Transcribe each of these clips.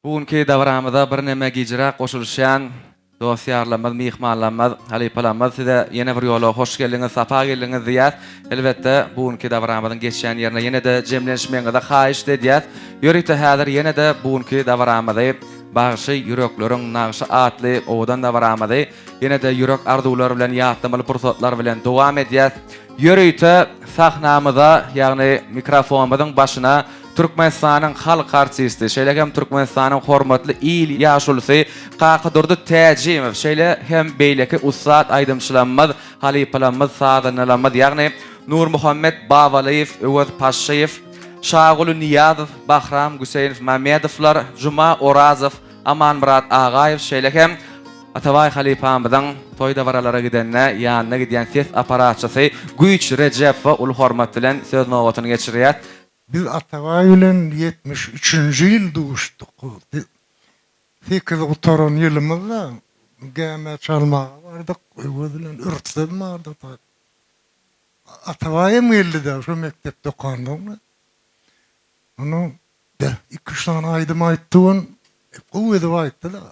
Bu günki dabaramyza birneme gijiräk goşulyşýan dost-ýarlarymyz, myhmanlarymyz, halypalarymyz size ýene bir ýola hoş geldiňiz, sapa geldiňiz diýýäs. Elbetde, bu günki dabaramyzyň geçýän ýerine ýene-de jemlenişmegiňizi haýyşt edýäs. Ýörite häzir ýene-de bu günki dabaramyzy Bagşy ýürekleriň nagşy atly owadan dabaramyzy ýene-de ýürek arzuwlar bilen ýatlamaly pursatlar bilen dowam edýäs. Ýörite sahnamyza, ýagny mikrofonymyzyň başyna Türkmenistanyň halk artisti, şeýle hem Türkmenistanyň hormatly il ýaşulusy Kakadurdy Täjimow, şeýle hem beýleki ussat aýdymçylarymyz, halypalarymyz, sazandalarymyz, ýagny Nurmuhammet Babalyýew, Öwez Paşşyýew, Şaguly Nyýazow, Bahram Güseýnow Mamedowlar, Juma Orazow, Amanmyrat Agaýew, şeýle hem Atabaý halypamyzyň toý-dabaralara gidende ýanyna gidýän ses apparatçysy Güýç Rejepowa uly hormat bilen söz nobatyny geçirýär. Biz Atabaý bilen 73-nji ýyl duşduk. Sekizi gutaran ýylymyzda gämä çalmaga bardyk. Öwez bilen Ürtsem bardy. Atabaý hem geldi-de, şo mekdepde okansoň. Onuň iki-üç sany aýdym aýtdy, ony gowy edip aýtdy-da.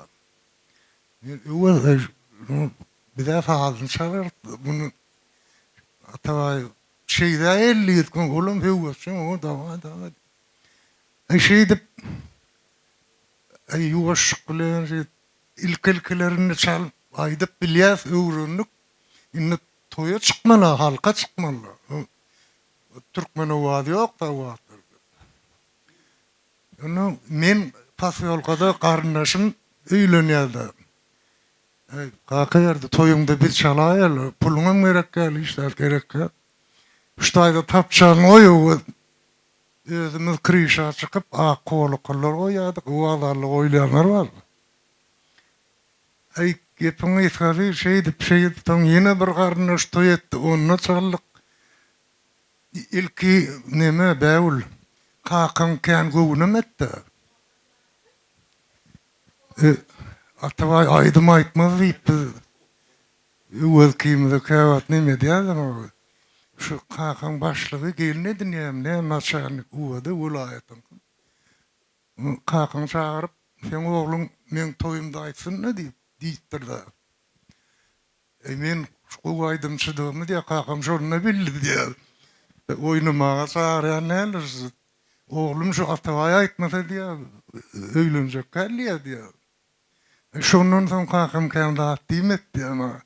Men Öwez, biz-ä sazyny çalarys, muny Atabaý şeýdä geldi diýdik, olam höwesjeň, o dawaý, dawaý. Aý şeýdip, aý ýuwaşlyk bilen şeýdip, ilki-ilkilerinde çalyp, aýdyp bilýäs, öwrendik. Indi toýa çykmaly, halka çykmaly. Türkmen owazy ýok-da o wagtlarda. Onda men posýolkada garyndaşym öýlenýärdi. Äý, Kakaberdi, toýuňda biz çalaýaly, puluňam gerek däl, hiç zat gerek däl. Şu taýda tapçany goý, öwez. Özümiz kryşa çykyp, ak kolokollar goýýardyk, wokzalda goýulýanlar bardy. Äý, gepiň gysgasy, şeýdip, şeýdip, soň ýene bir garyndaş toý etdi, onda çaldyk. Ilki neme, Bägül, kakaň kän göwnemetdi. Atabaý aýdym aýtmaz diýip biz Öwez ikimize käwagt neme edýärdik. Şu kakaň başlygy gelin edinýärmi näme naçalnik UWD welaýatyňky. Kakaňy çagyryp, seň ogluň meň toýumda aýtsyn-da diýip, diýipdir-de. Eý, men gowy aýdymçydygymy diýýär, kakam şonda bildi diýýär. Oýnamaga çagyrýan däldir. Oglum şu Atabaý aýtmasa diýýär, öýlenjek däl diýýär diýýär. Şondan soň kakam kän zat diýmedi diýýär maňa.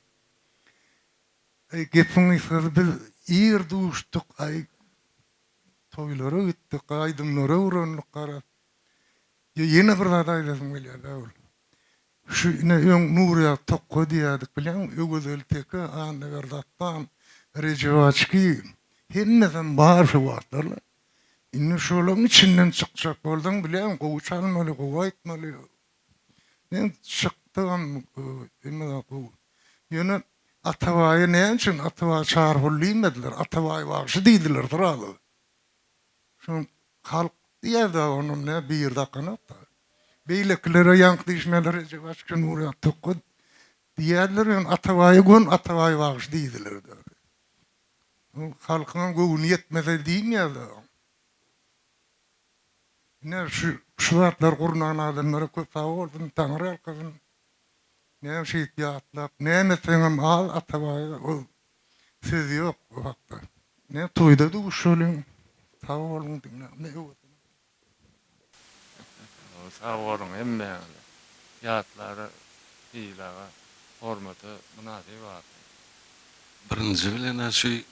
Eý, gepiň gysgasy biz ir duşduk, aý, toýlara gitdik, aýdymlary öwrendik garaz. Ýene bir zat aýdasym gelýär, Bägül. Şu ine öň Nurýag tokga diýýärdik bilýäňmi, Öwezeli Teke, Annaberdi Atdan, Rejep Açki hemmesem bar şu wagtlar-la. Indi şolaryň içinden çykjak bolsaň bilýäňmi gowy çalmaly, gowy aýtmaly. Men çykdygam hemme zat gowy. Ýöne Atabaýa näme üçin Atabaý Çarhul diýmediler, Atabaý bagşy diýdiler srazu. Şoň halk diýýär-dä onam nä biri dakanok-da. Beýlekilere ýaňky diýişmäli Rejep Açyk Nurýag Tokga diýýärdiler ýöne Atabaýa gön Atabaý bagşy diýdiler-dä. Halkyňam göwni ýetmese diýmeýär-dä. Ine şu şu zatlary gurnan adamlara köp sag bolsun, Taňry ýalkasyn. Näme şeýdip ýatlap, näme etseňem az Atabaýa ol söz ýok o hakda. Ine toýda duşalyň. Sag boluň diňläp. Sag boluň hemmäňize. Ýatlara sylaga hormata mynasyp adam. Birinji bilen-ä şu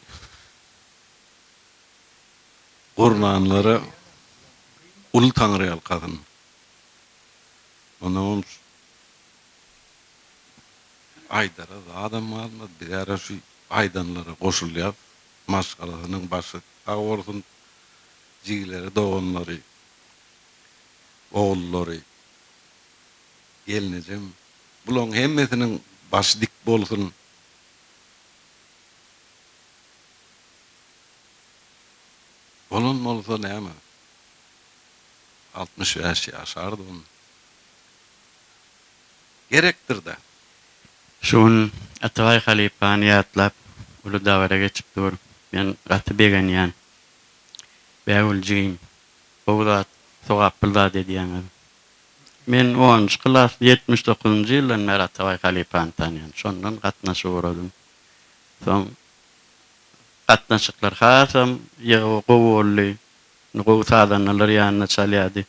gurnanlara uly taňryýalkasyn. Onnoňam aýdara zadam galmady. Bizara şu aýdanlara goşulýas. Maşgalasynyň başy sag bolsun. Jigileri, doganlary, ogullary, gelnejem. Bulaň hemmesiniň başy dik bolsun. Bolan bolsa näme? 65 ýaşardy onda. Gerekdir-dä. Şu gün Atabaý halypany ýatlap uly dabara geçip dur. Men gaty begenýän. Bägül jigim, gowy zat, sogaply zat edýäňiz. Men onunjy klas, 79-njy ýyldan bäri Atabaý halypany tanýan. Şondan gatnaşyp ugradym. Soň gatnaşyklar hasam ýygy gowy boldy. Indi gowy sazandalar ýanynda çalýardy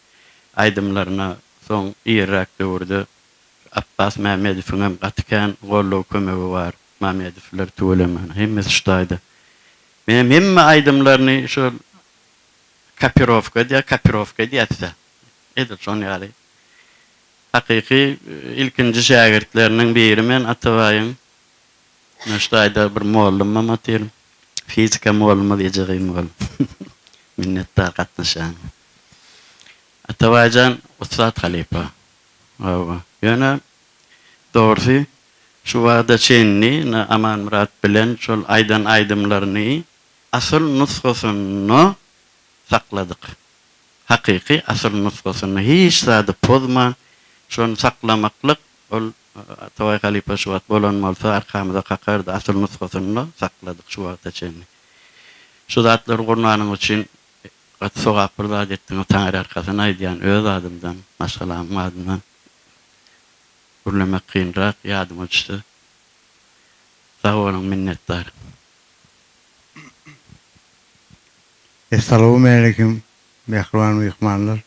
aýdymlaryna. Soň irräk döwürde Apbas Mämmedowyňam gaty kän goldaw kömegi bar. Mamedowlar tüweleme hemmesi şu taýda. Menem hemme aýdymlaryny şol kopirowka edýär, kopirowka edýäs-dä. Edil şon ýaly. Hakyky ilkinji şägirtleriniň biri men Atabaýyň. Ine şu taýda bir mollumam otyr. Fizika mollumyz Eje gyz mollum. Minnetdar gatnaşýanyňa. Atabaýjan ussat halypa. Hawa. Ýöne dogrusy şu wagta çenli ine Amanmyrat bilen şol aýdan aýdymlaryny asyl nusgasynda sakladyk. Hakyky asyl nusgasynda hiç zady pozman şony saklamaklyk ol Atabaý halypa şu wagt bolan bolsa arkamyza kakardy asyl nusgasynda sakladyk şu wagta çenli. Şu zatlary gurnanyňyz üçin Gaty sogap bir zat etdiňiz Taňryýalkasyn aýdýan öz adymdan maşgalamyň adyndan gürlemek kynrak ýadyma düşse sag boluň minnetdar. Essalawmaleýkim mähriban myhmanlar.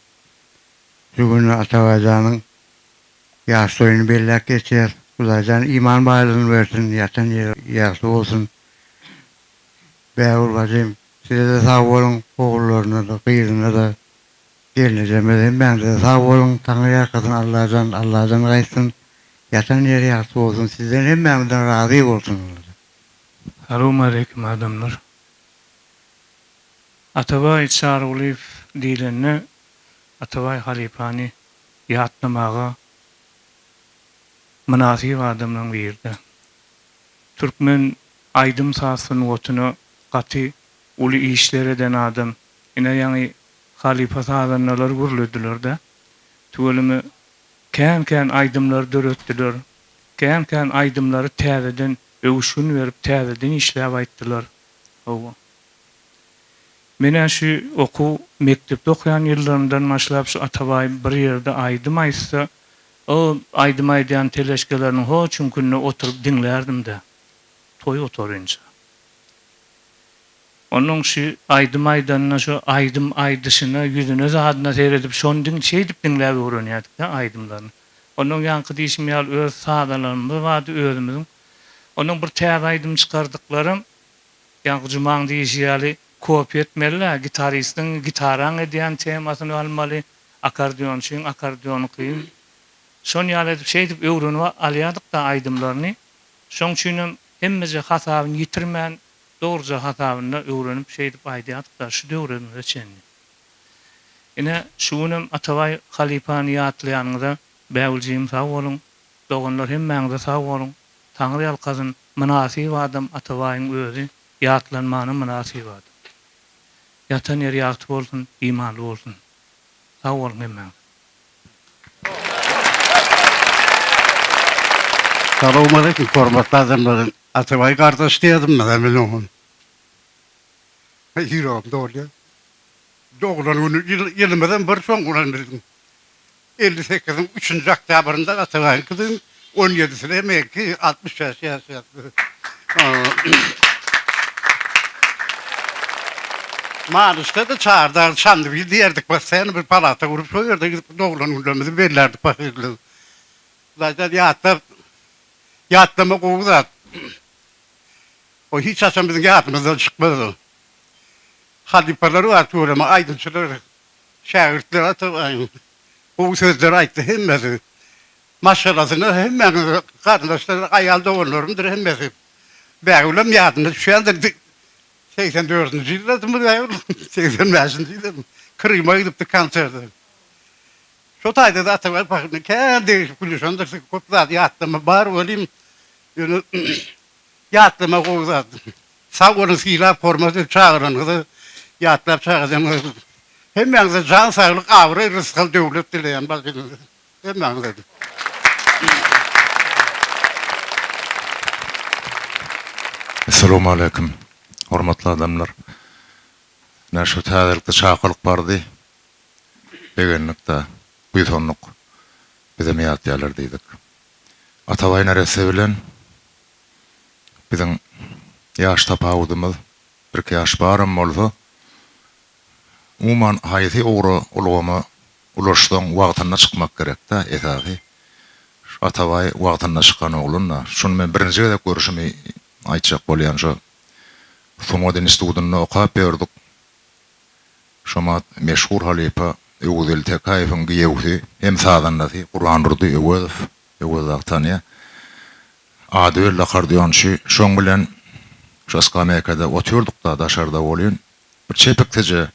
Şu gün Atabaýjanyň ýaş toýuny belläp geçýäs. Hudaýjan iman baýlygyny bersin, ýatan ýeri ýagty bolsun. Bägül bajym, size-de sag boluň, ogullaryna-da, gyzyna-da, gelnejeme-de hemmäňize-de sag boluň, Taňry ýalkasyn Allajan, Allajan gaýtsyn, ýatan ýeri ýagty bolsun, sizden hemmämizden razy bolsun Allajan. Salowmaleýkim adamlar. Atabaý Çarygulyýew diýlende Atabaý halypany ýatlamaga mynasyp adamlaň biride. Türkmen aýdym-saz sungatyna gaty uly işler eden adam. Ine ýaňy halypa sazandalar gürlediler-dä. Tüweleme kän-kän aýdymlary döretdiler. Kän-kän aýdymlary täzeden öwüşgin berip täzeden işläp aýtdylar. Hawa. Men-ä şu okuw mekdepde okaýan ýyllarymdan başlap şu Atabaý bir ýerde aýdym aýtsa, o aýdym aýdýan teleşkeleriniň ho çüňkünde oturyp diňlärdim-dä. Toý otarynça. Onuň şu aýdym aýdanyna, şu aýdym aýdyşyna, ýüzüne zadyna seredip, şony diň şeýdip diňläp öwrenýärdik-dä aýdymlaryny. Onuň ýaňky diýşim ýaly öz sadalarymyz bardy özümiziň. Onuň bir täze aýdym çykardyklaram, ýaňky Jumaň diýşi ýaly, kopiýa etmeli-dä, gitaristiň gitaraň edýän temasyny almaly, akkordeonçyň akkordeonykyny. Şon ýaly edip şeýdip öwrenip alýardyk-da aýdymlaryny. Şoň üçinem hemmeje hasabyny ýitirmän, dogruja hasabynda öwrenip şeýdip aýdýardyk-da şu döwrümize çenli. Ine, şu günem Atabaý halypany ýatlaýanyňyza Bägüljigim sag boluň, doganlar hemmäňize sag boluň, Taňry ýalkasyn, mynasyp adam Atabaýyň özi ýatlanmana mynasyp adam. Ýatan ýeri ýagty bolsun, imanly bolsun. Sag boluň hemmäňiz. Salowmaleýkim hormatly adamlar. Atabaý gardaş diýerdim men men oňa. Ýüregim dolýar. Doglan güni ýylymyzam bir şoň bilen biziň. 58-iň üçünji oktýabrynda Atabaýyňkydyň, on ýedisinde meňki, 65 ýaşaýas biz. Manyşda-da Çardag, Çandybil diýerdik, postoýanno bir palata gurup, şo ýerde gidip doglan günlerimizi bellärdik pahyrlar. Hudaýjan ýatlap, ýatlama gowy zat. O hiç haçan biziň ýadymyzdan çykmaz o. Halypalar bar tüweleme, aýdymçylar, şägirtler Atabaýyň gowy sözler aýtdy hemmesi. Maşgalasyna hemmäňize garyndaşlar, aýal doganlarymdyr hemmesi. Bägülem ýadyna düşýändir. 84-nji ýyldadymy Bägül? 85-nji ýylda Kryma gidipdik konserte. Şo taýda-da Atabaý pahyr kän degişip gülüşendir. Köp zat ýatlama bar welin, ýöne ýatlama gowy zat. Sag boluň sylap hormat edip çagyranyňyza ýatlap çagyranyňyza hemmäňize jan saglyk abraý rysgal döwlet dileýän bagtyňyza hemmäňize. Essalawmaleýkim hormatly adamlar. Ine şu täzelikde çakylyk bardy. Begendik-de, buýsandyk. Bizem ýatlaýarlar diýdik. Atabaý neresse bilen biziň ýaş tapawudymyz birki ýaş baram bolsa, umuman haýsy ugra, ulgama ulaşsaň wagtynda çykmak gerek-dä esasy. Şu Atabaý wagtynda çykan oglan-da. Şuny men birinji gezek görşümi aýtjak bolýan şo sungat institutynda okap ýördük. Şomat meşhur halypa Öwezgeldi Tekäýewiň giýewsi hem sazandasy Gurbandurdy Öwezow, Öwez dagy tanýar. Ady belli akkordeonçy. Şoň bilen şo skameýkada otyrdyk-da daşarda welin, bir çepiksije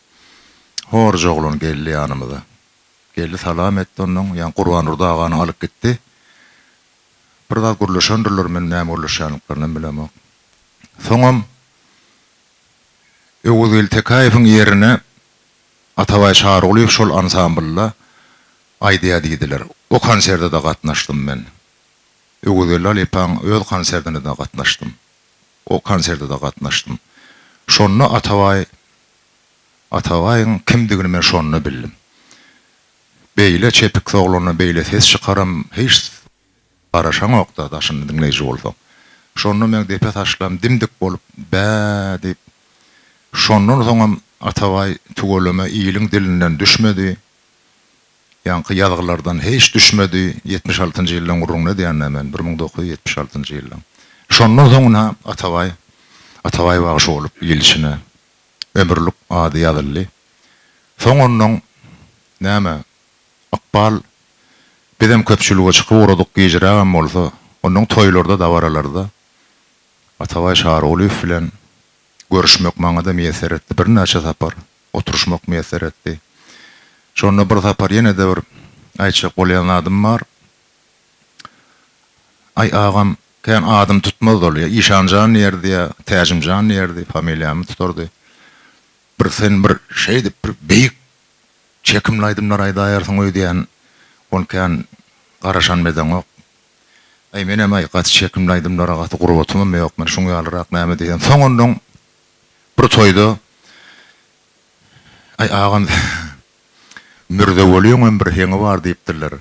horja oglan geldi ýanymyza. Geldi salam etdi onnoň, ýaňy Gurbandurdy agany alyp gitdi. Bir zat gürleşendirler, men näme gürleşýänliklerinem bilemok. Soňam Öwezgeldi Tekäýewiň ýerine Atabaý Çarygulyýew şol ansamblda aýdýar diýdiler. O konserde-de gatnaşdym men. Öwezgeldi halypaň öz konserdine-de gatnaşdym. O konserde-de gatnaşdym. Şonda Atabaý Atabaýyň kimdigini men şonda bildim. Beýle çepiksi oglanda beýle ses çykaram hiç Garaşaňok-da, daşyny diňleýji bolsaň. Şonda meň depe saçlam dim-dik bolup, Bä! diýip, şondan soňam Atabaý tüweleme iliň dilinden düşmedi. Ýaňky ýazgylardan hiç düşmedi. 76-njy ýyldan gürrüňini edýän-dä men, 1976-njy ýyldan. Şondan soň ynha Atabaý, Atabaý bagşy bolup il içine ömürlik ady ýazyldy. Soň onnoň näme, Ykbal, Bizem köpçülige çykyp ugradyk gijirägem bolsa, onnoň toýlarda, dabaralarda Atabaý Çarygulyýew bilen görüşmek maňa-da miýesser etdi, birnäçe sapar oturyşmak miýesser etdi. Şonda bir sapar ýene-de bir aýtjak bolýan zadym bar. Aý, agam, kän adym tutmazdy ol, ýa Işanjan diýerdi, ýa Täjimjan diýerdi, familiýamy tutardy. Bir sen bir şeýdip bir beýik Çekimli aýdymlar aýdaýarsyň öýdýän, ony kän garaşan bedeňok. Aý menem-aý gaty çekimli aýdymlara gaty gurbatymam ýok, men şuň ýalyrak näme diýsem. Soň onnoň bir toýda Aý agam Mürzeweliňem bir heňi bar diýipdirler.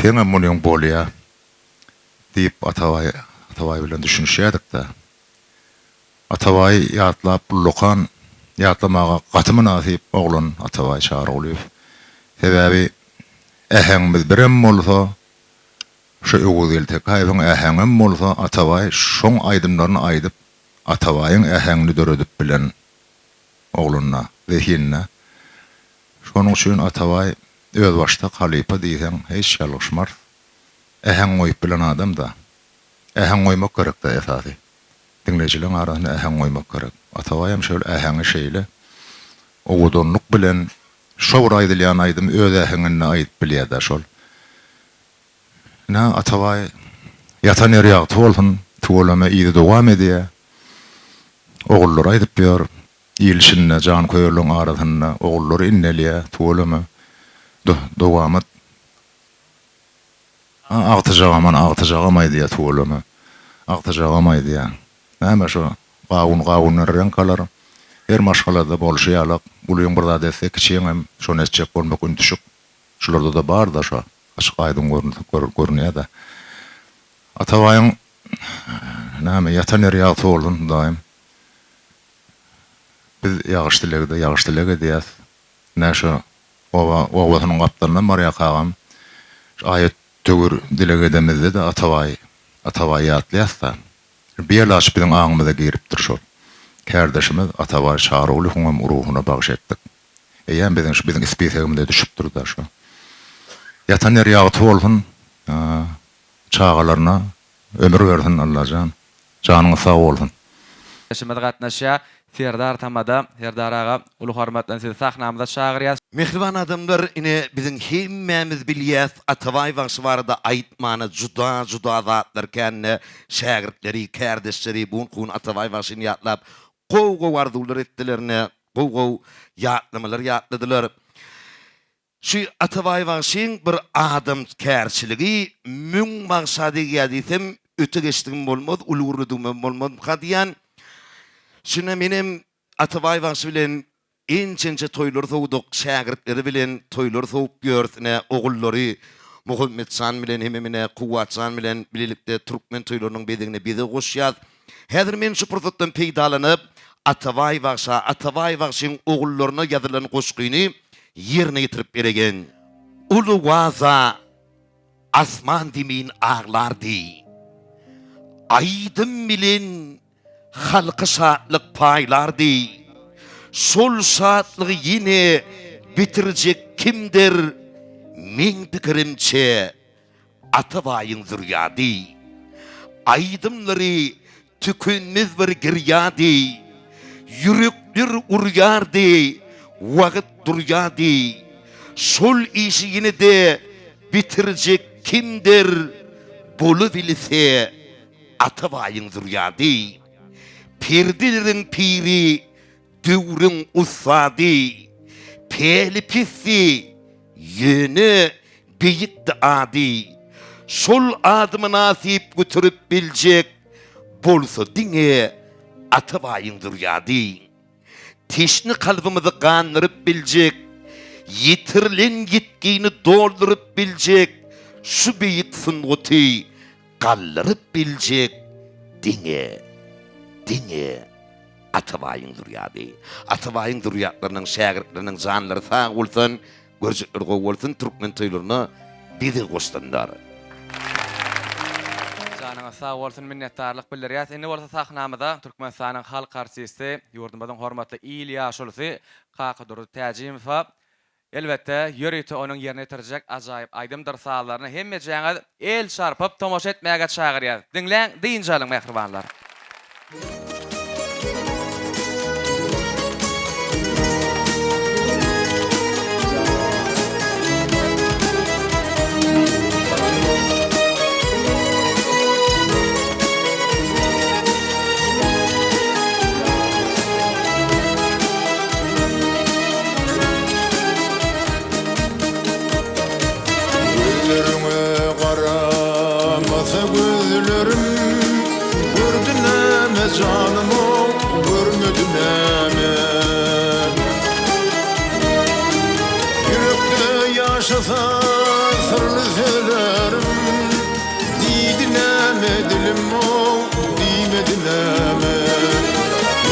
Seňem munyň bolýa diýip Atabaý Atabaý bilen düşünişýädik-dä. Atabaýy ýatlap ullakan ýatlamaga gaty mynasyp oglan Atabaý Çarygulyýew. Sebäbi äheňimiz birem bolsa şo Öwezgeldi Tekäýewiň äheňem bolsa Atabaý şoň aýdymlaryny aýdyp Atabaýyň äheňini döredip bilen oglanda zehinine. Şonuň üçin Atabaý özbaşdak halypa diýseň hiç ýalňyşmarys. Äheň goýup bilen adam-da. Äheň goýmak gerekdä esasy. Diňleýjileriň arasynda äheň goýmak gerek. Atabaýam şol äheňi şeýle owadanlyk bilen şo bir aýdylýan aýdymy öz äheňinde aýdyp bilýär-dä şol. Ine, Atabaý ýatan ýeri ýagty bolsun, tüweleme yzy dowam edýär. Ogullary aýdyp ýör. Il içinde, janköýerleriň arasynda ogullary indelýär, tüweleme. Dowamat. Agtyjagam ana agtyjagam aýdýa tüweleme. Agtyjagam aýdýa. Näme şo gawun gawundan reňk alar. Her maşgalada bolşy ýalak ulyň bir zat etse kiçiňem şony etjek bolmak üntüşik şularda-da bar-da şo açyk aýdyň görünýä-de. Atabaýyň näme ýatan ýeri ýagty bolsun Hudaýym. Biz ýagyş dilegde ýagyş dileg edýäs. Ine şo Oba, obasynyň gapdalyndan barýarkagam, şu aýat-töwir dileg edemizde-de Atabaý, Atabaýy ýatlaýas-da. Bialaç biziň aňymyza giripdir şol. Kärdeşimiz Atabaý Çarygulyýewiňem ruhuna bagyş etdik. Eýýäm biziň şu biziň spisegimize düşüpdir-de şo. Ýatan ýeri ýagty bolsun, çagalaryna ömür bersin Allajan. Janyňyz sag bolsun. Işimiz gatnaşýar. Serdar tamada. Serdar aga, uly hormat bilen sizi sahnamyza çagyrýas. Mähriban adamlar ine biziň hemmämiz bilýäs Atabaý bagşy barada aýtmana juda juda zatlar kände şägirtleri kärdeşleri bu gün Atabaý bagşyny ýatlap gowy gowy arzuwlar etdiler ine gowy gowy ýatlamalar ýatladylar. Şu Atabaý bagşyň bir adamkärçiligi müň bagşa degýär diýsem, öte geçdigim bolmaz, uly gürledigimem bolmazmyka diýýän. Şunda menem Atabaý bagşy bilen ençe-ençe toýlar sowduk, şägirtleri bilen toýlar sowup ýörüs, ine, ogullary. Muhammetjan bilen hemem ine Kuwwatjan bilen bilelikde türkmen toýlarynyň bezegine bezeg goşýas. Häzir men şu pursatdan peýdalanyp, Atabaý bagşa, Atabaý bagşyň ogullaryna ýazylan goşgyny ýerine ýetirip bereýin. Uly waza asman-zemin aglardy. Aýdym bilen halka şatlyk paýlardy. Şol şatlygy ýene bitirjek kimdir, meň pikirimçe, Atabaýyň zürýady. Aýdymlary tükenmez bir girýady. Ýürekler urýardy, wagt durýady. Şol işi ýene-de bitirjek kimdir, bolubilse, Atabaýyň zürýady. Perdeleriň piri, döwrüň ussady. Päli pisdi, ýöne beýikdi ady. Şol ady mynasyp göterip biljek bolsa diňe Atabaýyň zürýady. Teşne kalbymyzy gandyryp biljek, ýitirilen ýitgini dolduryp biljek şu beýik sungaty galdyryp biljek diňe, diňe Atabaýyň zürýady. Atabaýyň zürýatlarynyň, şägirtleriniň janlary sag bolsun, görjekleri gowy bolsun, türkmen toýlaryna bezeg goşsunlar. Janyňyz sag bolsun minnetdarlyk bildirýäs. Indi bolsa sahnamyza Türkmenistanyň halk artisti, ýurdumyzyň hormatly il ýaşulusy Kakadurdy Täjimowa Elbetde, ýörite onuň ýerine ýetirjek ajaýyp aýdymdyr sazlaryna hemmejäňiz el çarpyp tomaşa etmäge çagyrýas. Diňläň, dynç alyň mähribanlar! Gözleriňe garamasa gözlerim Gördi näme janym-ow, görmedi näme. Ýürekde ýaşasa syrly sözlerim Diýdi näme dilim-ow, diýmedi näme.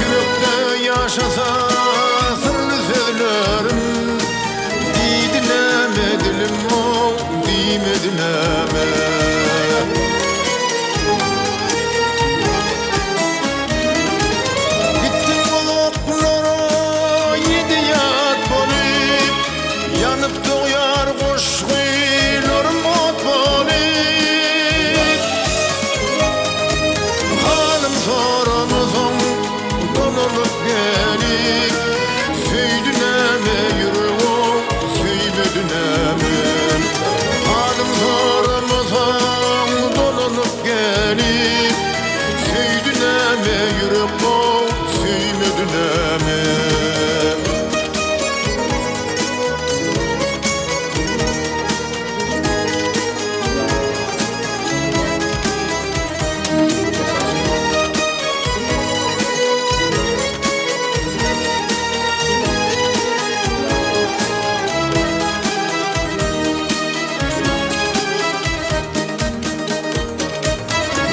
Ýürekde ýaşasa syrly sözlerim, Diýdi näme dilim-ow, diýmedi näme. Gitdiň uzaklara ýedi ýat bolup, Ýanyp dogýar goşgylarym ot bolup. Halym soramasaň dolanyp gelip, Söýdi näme ýüregim, söýmedi näme. Halym soramasaň dolanyp gelip, Söýdi näme ýüregim, söýmedi näme.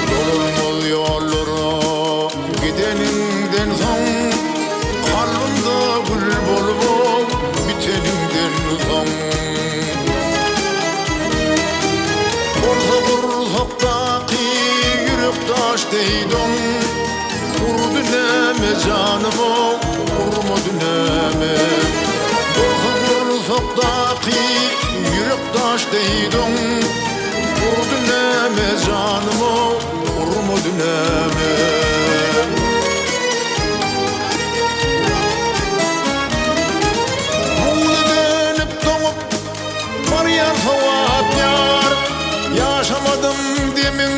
Dolanmaz ýollara gideniňden soň Kalbymda gül bolup biteniňden soň. Bolsa gursakdaky ýürek daş deý doň, Urdy näme janyma, urmady näme? Bolsa gursakdaky ýürek daş deý doň, Urdy näme janyma, urmady näme? Buza dönüp doňup Barýan sowap ýar, Ýaşamadym demiň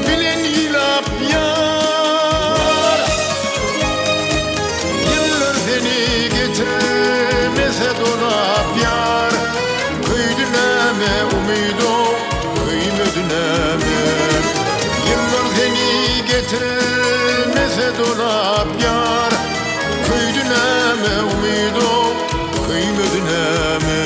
bilen ýylap ýar. Ýyllar seni getirmese dolap ýar, Köýdi näme umydyň, köýmedi näme? Ýyllar seni getirmese dolap ýar, Köýdi näme umydyň, köýmedi näme?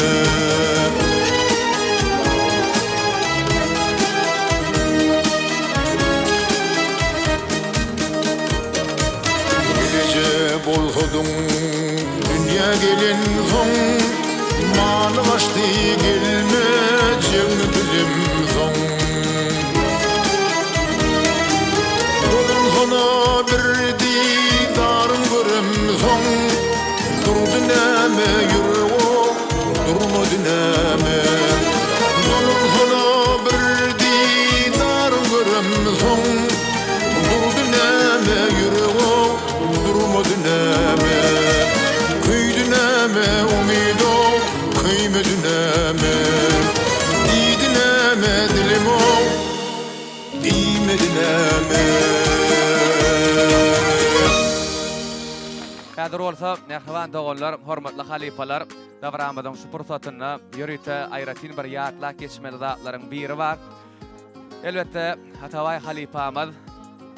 Häzir bolsa, mähriban doganlar, hormatly halypalar, dabaramyzyň şu pursatynda ýörite aýratyn bir ýatlap geçmeli zatlaryň biri bar. Elbetde, Atabaý halypamyz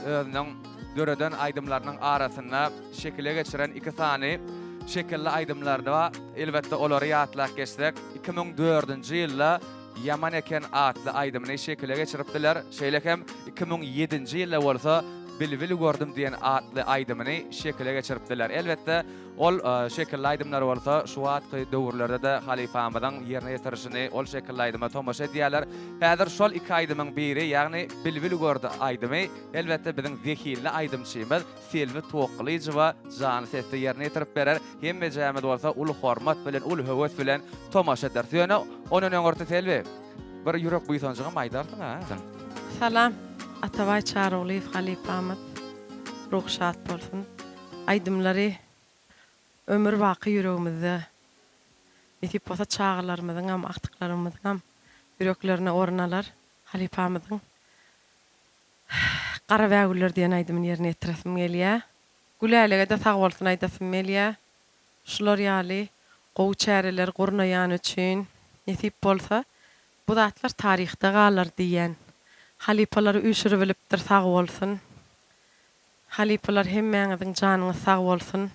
özüniň döreden aýdymlarynyň arasynda şekile geçiren iki sany şekilli aýdymlaryny bar. Elbetde, olary ýatlap geçsek, 2004-nji ýylda Ýaman eken atly aýdymyny şekile geçiripdiler. Şeýle hem 2007-nji ýylda bolsa Bilbil gördüm diýen atly aýdymyny şekile geçiripdiler. Elbetde, ol şekilli aýdymlar bolsa şu wagtky döwürlerde-de halypamyzyň ýerine ýetirişini ol şekilli aýdyma tomaşa edýärler. Häzir şol iki aýdymyň biri, ýagny Bilbil gördi aýdymy, elbetde, biziň zehinli aýdymçymyz Selbi Tokgylyjowa janly sesde ýerine ýetirip berer. Hemmejämiz bolsa uly hormat bilen, uly höwes bilen tomaşa ederis. Ýöne ondan öňürti Selbi, bir ýürek buýsanjyňam aýdarsyň-a? Salam, Atabaý Çarygulyýew halypamyz ruhy şat bolsun. Aýdymlary ömür baky ýüregimizde. Nesip bolsa çagalarymyzyňam, agtyklarymyzyňam ýüreklerine orun alar. Halypamyzyň Gara bägüller diýen aýdymyny ýerine ýetiresim gelýä. Gülälege-de sag bolsun aýdasym gelýä. Şular ýaly gowy çäreler gurnaýany üçin. Nesip bolsa bu zatlar taryhda galar diýýän. Halypalary üýşüribilipdir sag bolsun. Halypalar hemmäňiziň janyňyz sag bolsun.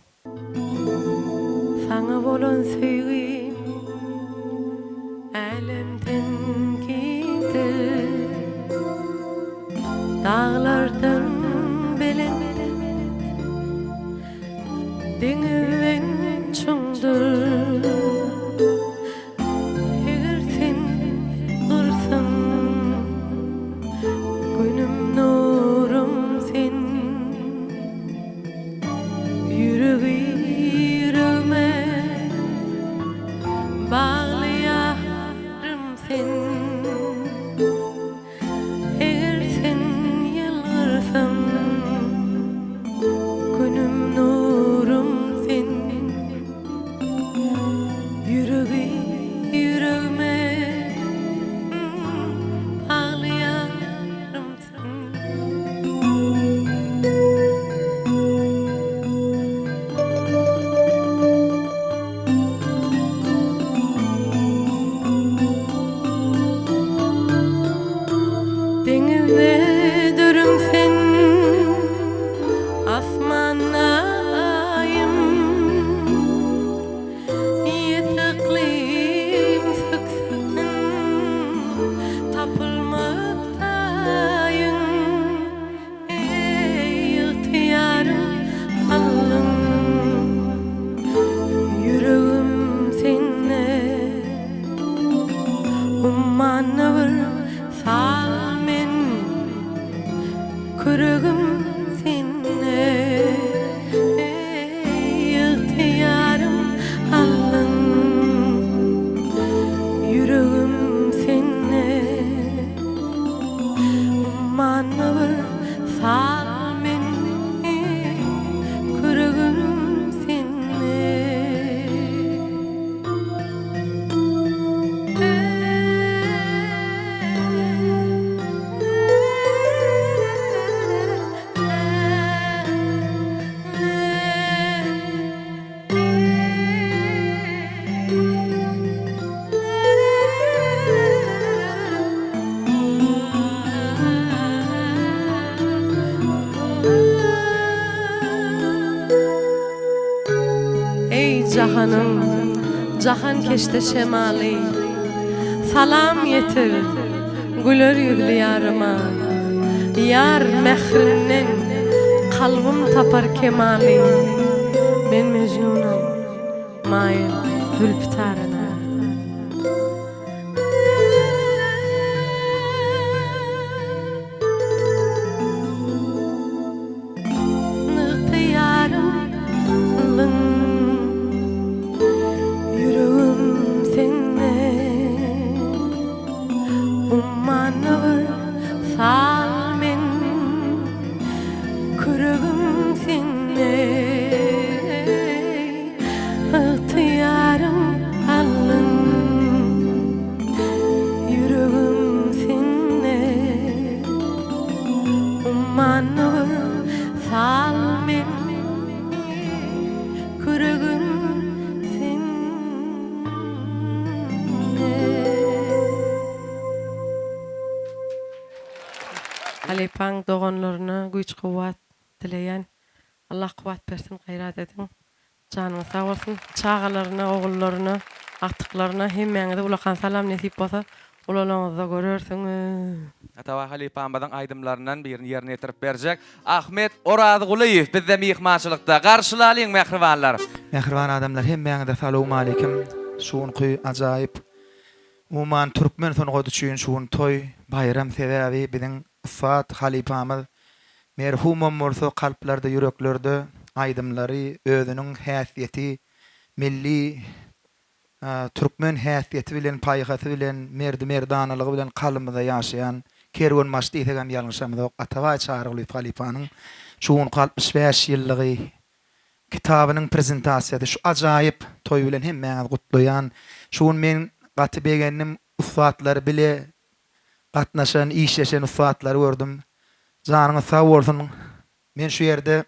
Saňa bolan söýgim älemden giňdir, Daglardan belentdir, deňizden çuňdur. Eger sen gyrsaň Günüm nurum sen Ýüregi ýüregme Baglaýarym sen Eger sen ýylgyrsaň Günüm nurum sen Ýüregi ýüregime baglaýarym sen. Deňizde dürüm sen, asmanda Aýym. Ýedi yklym sökseň, tapylmaz taýyň. Eý, ygtyýarym aldyň, ýüregim sende. Ummanda bir sal men. Küregim sende, eý, ygtyýarym aldyň, Ýüregim sende, ummanda bir sal men, Küregim sende. Eý jahanyň jahankeşde şemaly, Salam ýetir güler ýüzli ýaryma. Ýar mährinden kalbym tapar kemaly, Men Mejnunam, maýyl zülpi taryna. Ygtyýarym aldyň, ýüregim sende. Ummanda bir sal men, küregim sende. Ygtyýarym aldyň, ýüregim sende. Ummanda bir sal men. Halypaň doganlaryna güýç-kuwwat dileýän. Allah kuwwat bersin, gaýrat ediň. Janyňyz sag bolsun. Çagalaryna, ogullaryna, agtyklaryna hemmäňize ulakan salam nesip bolsa ulalaňyzda görersiňiz. Atabaý halypamyzyň aýdymlaryndan birini ýerine ýetirip berjek Ahmet Orazgulyýew bizde myhmançylykda. Garşylalyň mähribanlar! Mähriban adamlar hemmäňize salowmaleýkim şu günki ajaýyp umuman türkmen sungaty üçin şu gün toý baýram sebäbi biziň ussat halypamyz Merhumam bolsa kalplarda ýüreklerde aýdymlary özüniň häsiýeti milli türkmen häsiýeti bilen paýhasy bilen merdi merdanalygy bilen kalbymyzda ýaşaýan kerwenbaşy diýsegem ýalňyşamyzok Atabaý Çarygulyýew halypanyň şu günki 65 ýyllygy kitabynyň prezentasiýasy şu ajaýyp toý bilen hemmäňizi gutlaýan şu gün men gaty begendim ussatlary bile gatnaşan, işleşen ussatlary gördüm. Janyňyz sag bolsun. Men şu ýerde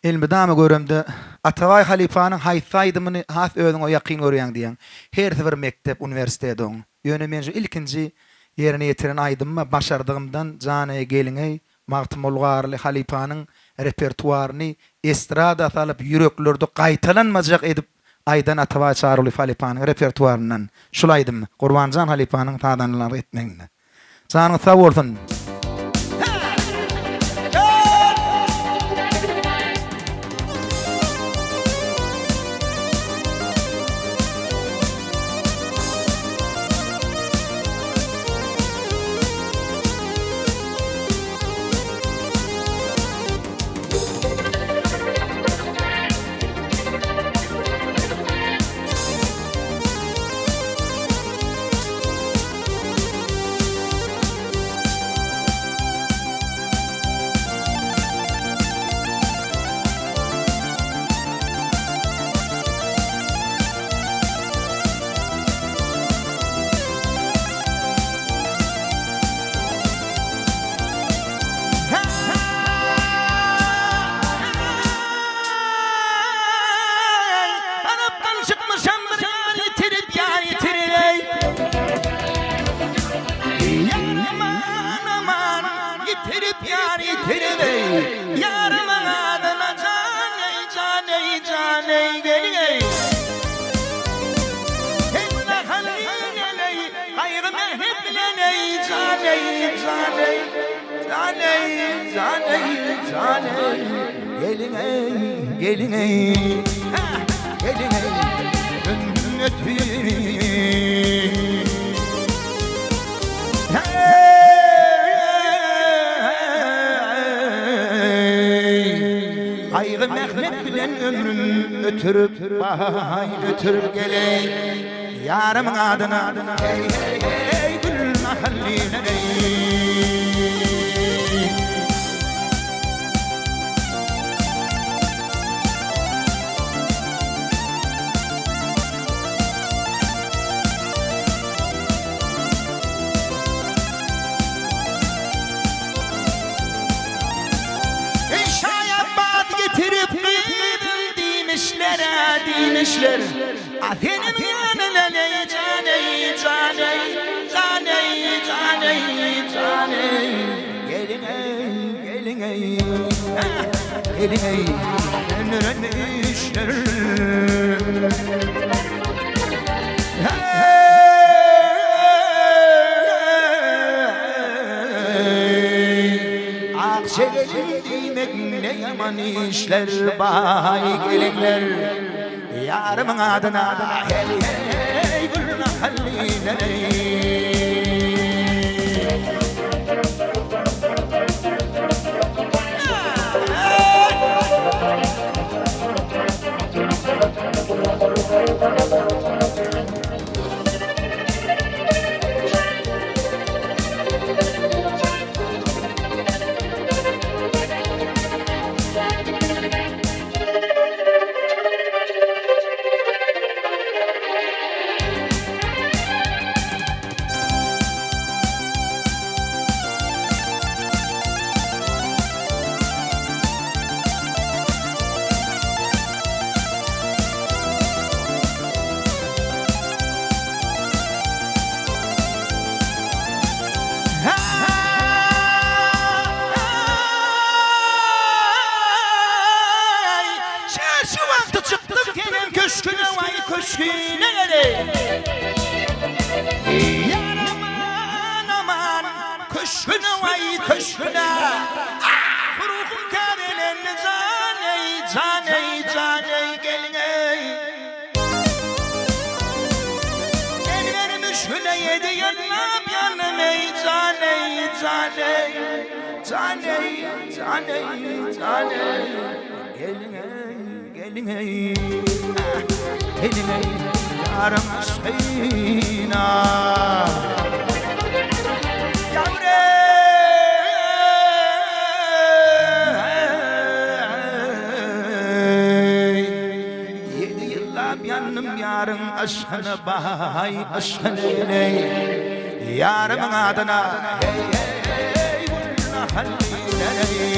elmydama göremde Atabaý halypanyň haýsy aýdymyny has özüňe ýakyn görýäň diýýäň. Hersi bir mekdep, uniwersitet oň. Ýöne men şu ilkinji ýerine ýetiren aýdymyma başardygymdan Jan-eý, gelin-eý, Magtymguly Garly halypanyň repertuaryny estrada salyp ýüreklerde gaýtalanmajak edip aýdan Atabaý Çarygulyýew halypanyň repertuaryndan şul aýdym Gurbanjan halypanyň sazandalyk etmeginde. Janyňyz sag bolsun. Arapdan çykmyşam bir ýar ýitirip ýar ýitirip Ýar aman aman ýitirip ýar ýitirip Ýarymyň adyna jan eý jan eý jan eý gelin eý Heý nahal eý gaýgy mähnet bilen eý jan eý jan eý jan eý jan eý jan eý gelin eý gelin eý gelin eý ömrüm ötür. Gaýgy mähnet bilen ömrüm ötürip, baý ötürip geleý, Ýarymyň adyna heý heý heý gül nahallylar-eý. Şaýabat getirip gyzym diýmişler-ä, diýmişler. A seniň ýanyna eý jan eý, jan eý, jan eý, jan eý, jan eý. Gelin eý, gelin eý, gelin eý, döndürenmişler. Akja gelin diýmek ne ýaman işler baý gelinler Ýarymyň adyna heý heý gülnahallylar eý. köşgüne geleý. Ýar aman aman köşgüne waý köşgüne. Ah ruhum täzelendi jan eý jan eý jan eý gelin eý. Elber müşgüne ýedi ýyllap ýandym eý jan eý jan eý jan eý jan eý jan eý gelin eý gelin eý ah gelin eý ýaryň yşkyna. Ýedi ýyllap ýandym ýaryň yşkyna baý yşkyna eý Ýarymyň adyna heý heý gül nahal eý.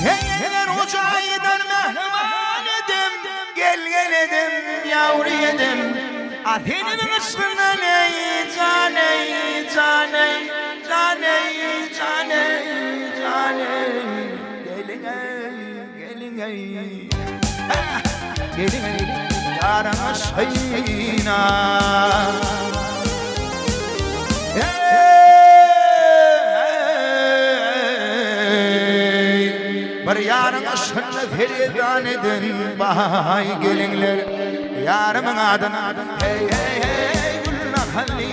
Heý-heý ojaýdan mähriban edim, Gel-gel edim, ýawry edim. A seniň yşgyňdan eý, jan eý, jan eý, jan eý, jan eý, jan eý, Geliň eý, geliň eý, geliň eý, ýaryň yşgyna. Eý, bir ýaryň yşgynda sergezdan eden baý gelinler, Ýarymyň adyna heý, heý, heý, gül nahal eý.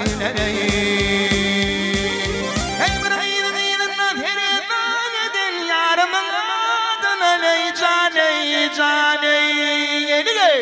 Heý, bir gyzyň yzynda sergezdan eden ýarymyň adyna leý, jan eý, jan eý, gelin eý.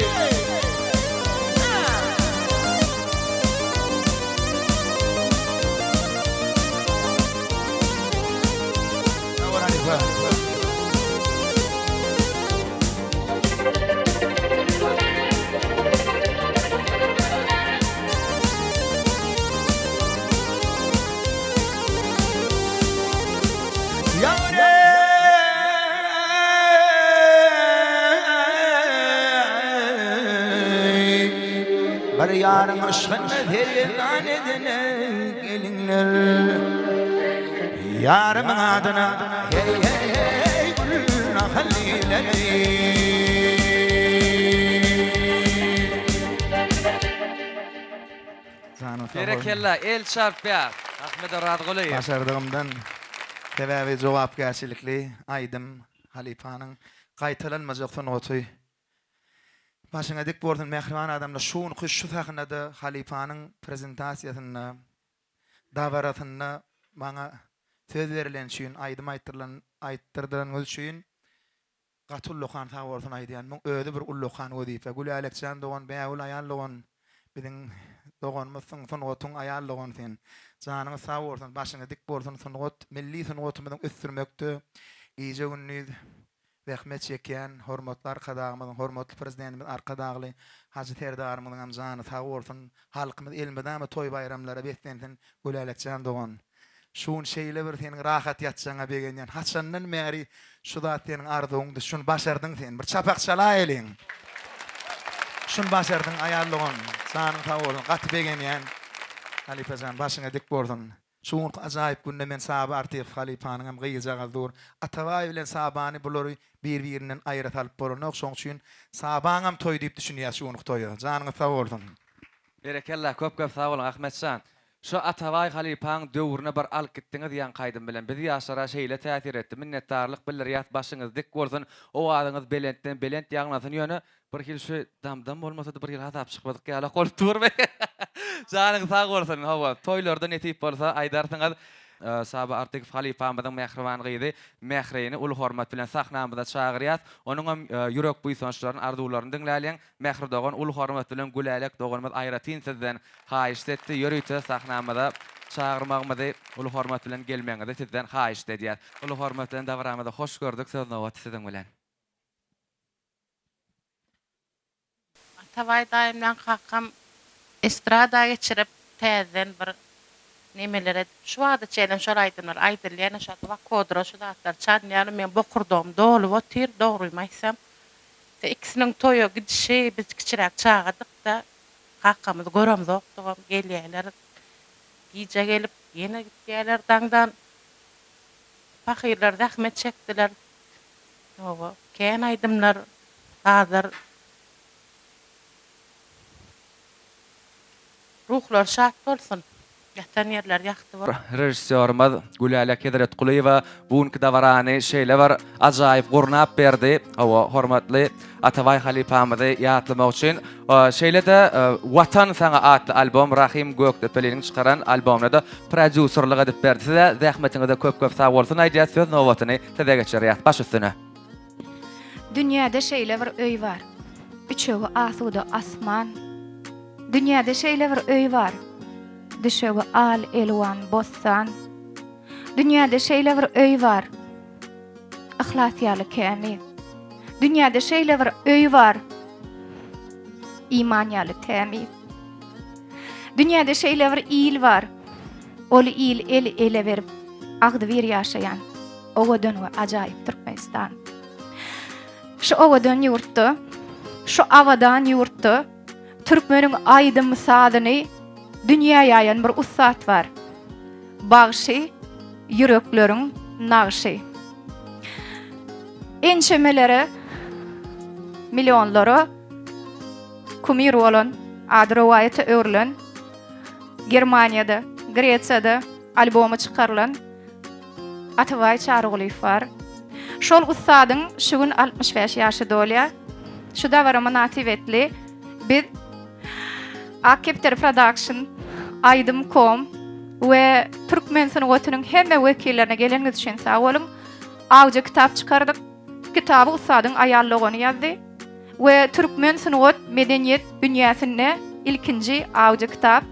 Bir ýaryň yşgynda sergezdan edene gelinler Ýarymyň adyna heý heý heý gül nahal Berekella el çarpýas Ahmet Orazgulyýew. Başardygymdan sebäbi jogapkärçilikli aýdym halypanyň gaýtalanmajak sungaty Başyňa dik bolsun mähriban adamlar şu günki şu sahnada halypanyň prezentasiýasynda dabarasynda maňa söz berileni üçin aýdym aýtdyrylan aýtdyrdyryňyz üçin Gaty ullakan sag bolsun aýdýan. Muň özi bir ullakan wezipe. Gülälekjan dogan Bägül aýal dogan biziň doganymyzsyň sungatyň aýal dogany sen. Janyňyz sag bolsun başyňyz dik bolsun sungat milli sungatymyzyň ösdürmekde gije gündiz zähmet çekýän hormatly Arkadagymyzyň hormatly Prezidentimiz Arkadagly Hajy Serdarymyzyňam jany sag bolsun halkymyz elmydama toý baýramlara beslensin Gülälekjan dogan. Şu gün şeýle bir seniň rahat ýatjagyňa begenýän. Haçandan bäri şu zat seniň arzuwyňdy. Şuny başardyň sen. Bir çapak çalaýalyň. Şuny başardyň aýal dogan. Janyň sag bolsun. Gaty begenýän. Halypa jan, başyňa dik bolsun. Şu günki ajaýyp günde men Saba Artykow halypanyňam gyzjagazy dur. Atabaý bilen Sabany bulary bir-birinden aýra salyp bolanok. Şoň üçin Sabaňam toýy diýip düşünýäs şu günki toýa. Janyňyz sag bolsun. Berekella köp köp sag boluň Ahmetjan. Şu Atabaý halypaň döwrüne bir alyp gitdiňiz ýaňky aýdym bilen biz ýaşlara şeýle täsir etdi minnetdarlyk bildirýäs başyňyz dik bolsun owazyňyz belentden belent ýaňlansyn ýöne birhili şu damdam bolmasady birhili hasap çykmadyk ýalak bolup dur janyň sag bolsun hawa toýlarda nesip bolsa aýdarsyňyz Saba Artykow halypamyzyň mähriban gyzy Mährini uly hormat bilen sahnamyza çagyrýas onuňam ýürek buýsançlaryny arzuwlaryny diňläliň Mähri dogan uly hormat bilen Gülälek doganymyz aýratyn sizden haýyşt etdi ýörite sahnamyza çagyrmagymyzy uly hormat bilen gelmegiňizi sizden haýyşt edýäs. Uly hormat bilen dabaramyza hoş gördük söz nobaty siziň bilen. Atabaý daýym bilen kakam estrada geçirip täzeden bir nemeler edip şu wagta çenlem şol aýdymlar aýdylýar ine şu wagt wakodra şu zatlar çalynýar meň bokurdagym dolup otyr dogrymy aýtsam. Gitse ikisiniň toýa gidişi biz kiçiräk çagadyk-da, kakamyzy göremzokdygam, gelýärler gije gelip ýene gitýärler daňdan. Pahyrlar zähmet çekdiler. Hawa, kän aýdymlar, sazlar. Ruhlary şat bolsun. Ýatan ýerleri ýagty bolsun. Režissýorymyz Gülälek Hezretgulyýewa bu günki dabarany şeýle bir ajaýyp gurnap berdi. Hawa, hormatly Atabaý halypamyzy ýatlamak üçin. Şeýle-de Watan saňa atly albom Rahym Gökdepeliniň çykaran albomyna-da prodýuserlik edip berdi. Size zähmetiňize köp-köp sag bolsun aýdýas, söz nobatyny size geçirýäs. Baş üstüne. Dünýäde şeýle bir öý bar, Üçegi asuda asman. Dünýäde şeýle bir öý bar, Düşegi al-elwan bossan. Dünýäde şeýle bir öý bar, Yhlas ýaly kämil. Dünýäde şeýle bir öý bar, Iman ýaly tämiz. Dünýäde şeýle bir il bar, Ol il eli-ele berip, agzybir ýaşaýan owadan we ajaýyp Türkmenistan. Şu owadan ýurtda, şu abadan ýurtda türkmeniň aýdym-sazyny dünýä ýaýan bir ussat bar. Bagşy ýürekleriň nagşy. Ençemelere, millionlara kumir bolan, ady rowaýata öwrülen, Germaniýada, Gresiýada albomy çykarylan Atabaý Çarygulyýew bar. Şol ussadyň şu gün 65 ýaşy dolýar. Şu dabara mynasybetli biz Ak kepderi production, Aýdym kom we türkmen sungatynyň hemme wekillerine geleniňiz üçin sag boluň. Audio kitap çykardyk. Kitaby ussadyň aýal dogany ýazdy we türkmen sungat medeniýet dünýäsinde ilkinji audio kitap.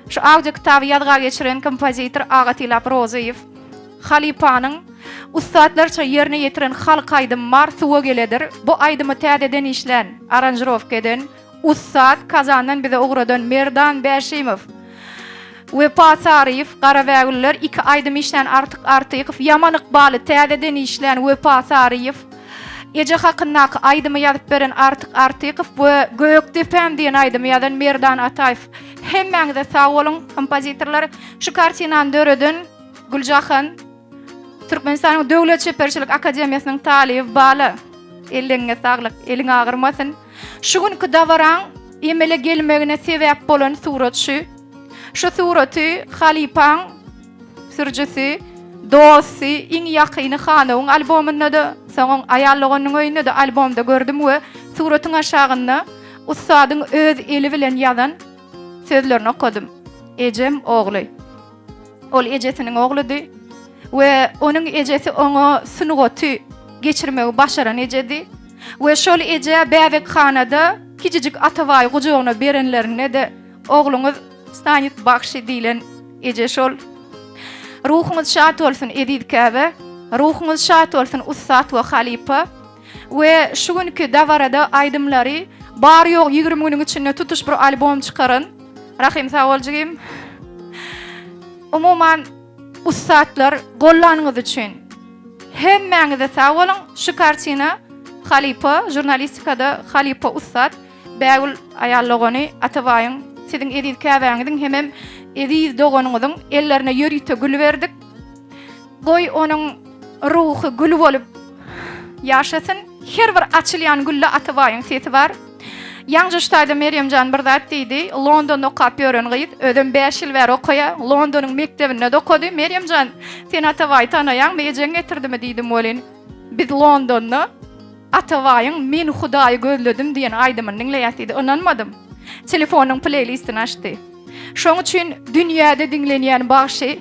Şu audio kitaby ýazga geçiren kompozitor Agasylap Rozyýew. Halypanyň ussatlarça ýerine ýetiren halk aýdymy bar Suwa geledir. Bu aýdymy täzeden işlän, aranžirowka eden, ussat Kazandan bize ugradan Merdan Bäşimow. Wepa Saryýew, Garabägüller, iki aýdym işlän Artyk Artykow, Ýaman ykbaly täzeden işlän Wepa Saryýew, Eje hakyndaky aýdymy ýazyp beren Artyk Artykow we Gökdepäm diýen aýdymy ýazan Merdan Ataýew. Hemmäňize sag boluň, kompozitorlar. Şu kartinany döreden Güljahan, Türkmenistanyň Döwlet çeperçilik akademiýasynyň talyby Bala. Elleňiňe saglyk, eliň agyrmasyn. Şu günki dabaraň emele gelmegine sebäp bolan surat şu. Şu suraty halypaň sürüjisi, dosty, iň ýakyny Hanowyň albomynda-da, soňam aýal doganynyň öýünde-de albomda gördüm we suratyň aşagynda ussadyň öz eli bilen ýazan sözlerini okadym. Ejem ogly. Ol ejesiniň ogludy we onuň ejesi oňa sungaty geçirmegi başaran ejedi we şol ejä bäbekhanada kiçijik Atabaýy gujagyna berenlerinde-de ogluňyz stanit bagşy diýlen eje şol. Ruhuňyz şat bolsun eziz käbe, ruhuňyz şat bolsun ussat we halypa we şu günki dabarada aýdymlary bary-ýogy 20 günüň içinde tutuş bir albom çykaran Rahym sag bol jigim. Umuman ussatlar gollanyňyz üçin hemmäňize sag boluň. Şu kartina halypa žurnalistikada halypa ussat Bägül aýal dogany Atabaýyň siziň eziz käbäňiziň hemem eziz doganyňyzyň ellerine ýörite gül berdik. Goý onuň ruhy gül bolup ýaşasyn. Her bir açylýan gülde Atabaýyň sesi bar. Ýaňja şu taýda Merýemjan bir zat diýdi. Londonda okap ýören gyz, özem bäş ýyl bäri okaýar. Londonyň mekdebinde-de okady. Merýemjan, sen Atabaýy tanaýaňmy, ejeň getirdimi diýdim welin, biz Londonda Atabaýyň Men Hudaýy gözledim diýen aýdymyny diňleýäs diýdi. Ynanmadym. Telefonynyň pleýlistini açdy. Şoň üçin dünýäde diňlenýän bagşy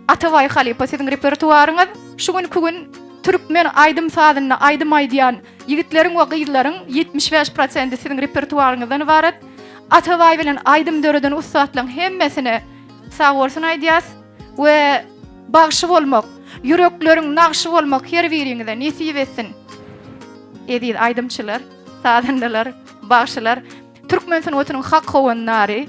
Atabaý halypa siziň repertuaryňyz şu günki gün türkmen aýdym-sazynda aýdym aýdýan ýigitleriň we gyzlaryň 75 prosenti siziň repertuaryňyzdan ybarat. Atabaý bilen aýdym döreden ussatlaryň hemmesine sag bolsun aýdýas we bagşy bolmak, ýürekleriň nagşy bolmak her biriňize nesip etsin. Eziz aýdymçylar, sazandalar, bagşylar. Türkmen sungatynyň hak howandary,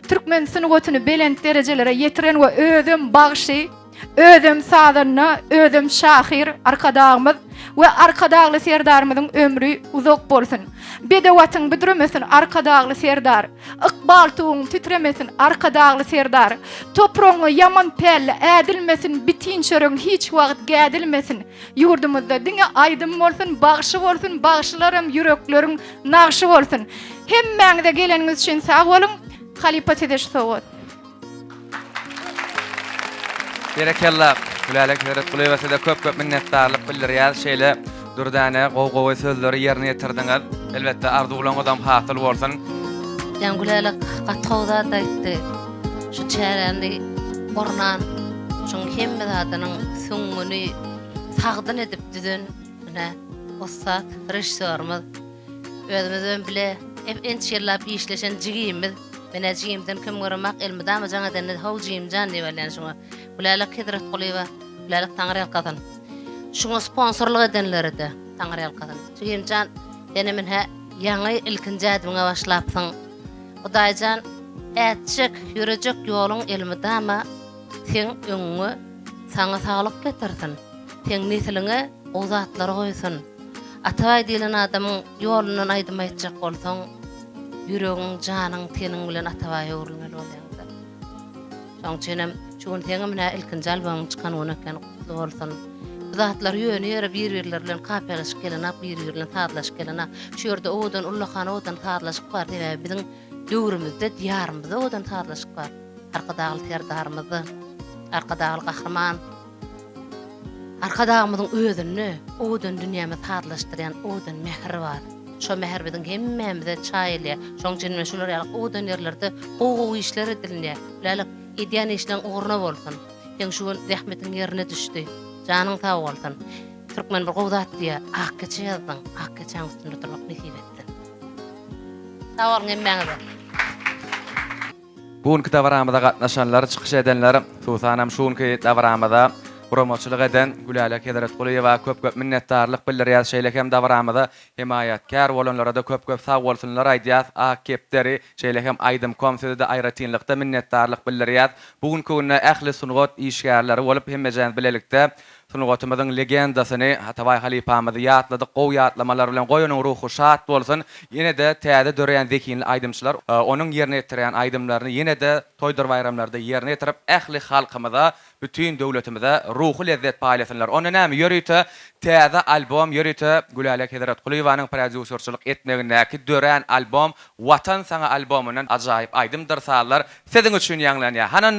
türkmen sungatyny belent derejelere ýetiren we özem bagşy, özem sazanda, özem şahyr Arkadagymyz. we Arkadagly Serdarymyzyň ömri uzak bolsun. Bedew atyň büdremesin Arkadagly Serdar. Ykbal tuguň titremesin Arkadagly Serdar. Topragyňa ýaman pälle ädilmesin bitin çöregiň hiç wagt gädilmesin. Ýurdumyzda diňe aýdym bolsun, bagşy bolsun, bagşylaram ýürekleriň nagşy bolsun. Hemmäňize geleniňiz üçin sag boluň. Halypa size şu sowgat. Berekella Gülälek Seretgulyýewa size köp köp minnetdarlyk bildirýäs şeýle dürdäne gowy gowy sözleri ýerine ýetirdiňiz elbetde arzuwlaňyzam hasyl bolsun. Jan Gülälek gaty gowy zat aýtdy. Şu çäräni gurnan, şuň hemme zadynyň süňňüni sagdyn edip düzen ine ussat režissýorymyz. Özümizem bile ençe ýyllap işleşen jigimiz. Menä jigimden kem göremak elmydama jaň edende how jigimjan diýip alýan şuňa. Gülälek Hezretgulyýewa Gülälek Taňryýalkasyn. Şuňa sponsorlyk edenlerede Taňryýalkasyn. Jigimjan senem ine ýaňy ilkinji ädimiňe başlapsyň. Hudaýjan ätjek ýörejek ýoluň elmydama seň öňüňe saňa saglyk getirsin. Seň nesliňe gowy zatlar goýsun. Atabaý diýlen adamyň ýolundan aýdym aýtjak bolsaň ýüregiň, janyň, teniň bilen Atabaýa öwrülmeli bolýaňda. Şoň üçinem şu gün seňem ine ilkinji albomyň çykan güni eken, gutly bolsun. Bu zatlar ýöne ýere bir-birleri bilen kapiýalaşyp gelenok, bir-biri bilen sazlaşyp gelenok. Şu ýerde owadan, ullakan owadan sazlaşyk bar, sebäbi biziň döwrümizde, diýarymyzda owadan sazlaşyk bar. Arkadagly Serdarymyzda, Arkadagly Gahryman Arkadagymyzyň özünde owadan dünýämizi sazlaşdyrýan owadan mähir bar. Şo mähir biziň hemmämize çaýylýar. Şoň üçin ine şular ýaly owadan ýerlerde gowy-gowy işler edilinýär. Lälek, edýän işleň ugruna bolsun. Seň şu gün zähmetiň ýerine düşdi. Janyň sag bolsun. Türkmen bir gowy zat diýýär, ak keçe ýazdyň, ak keçäň üstünde oturmak nesip etsin. Sag boluň hemmäňize. Bu günki dabaramyza gatnaşanlar, çykyş edenler, hususanam şu günki dabaramyza guramaçylyk eden Gülälek Hezretgulyýewa köp-köp minnetdarlyk bildirýäs. Şeýle hem dabaramyza hemaýatkär bolanlara-da köp-köp sagbolsunlar aýdýas. Ak kepderi, şeýle hem Aýdym-kom size-de aýratynlykda minnetdarlyk bildirýäs. Bu günki günde ähli sungat işgärleri bolup hemmejämiz bilelikde Sungatymyzyň legendasyny Atabaý halypamyzy ýatladyk gowy ýatlamalar bilen goý onuň ruhy şat bolsun ýene-de täze döreýän zehinli aýdymçylar onuň ýerine ýetirýän aýdymlaryny ýene-de toýdur baýramlarda ýerine ýetirip ähli halkymyza bütin döwletimize ruhy lezzet paýlasynlar onda näme ýörite täze albom ýörite Gülälek Hezretgulyýewanyň prodýuserçilik etmegindäki dörän albom Watan saňa albomyndan ajaýyp aýdymdyr sazlar siziň üçin ýaňlanýar hany onda.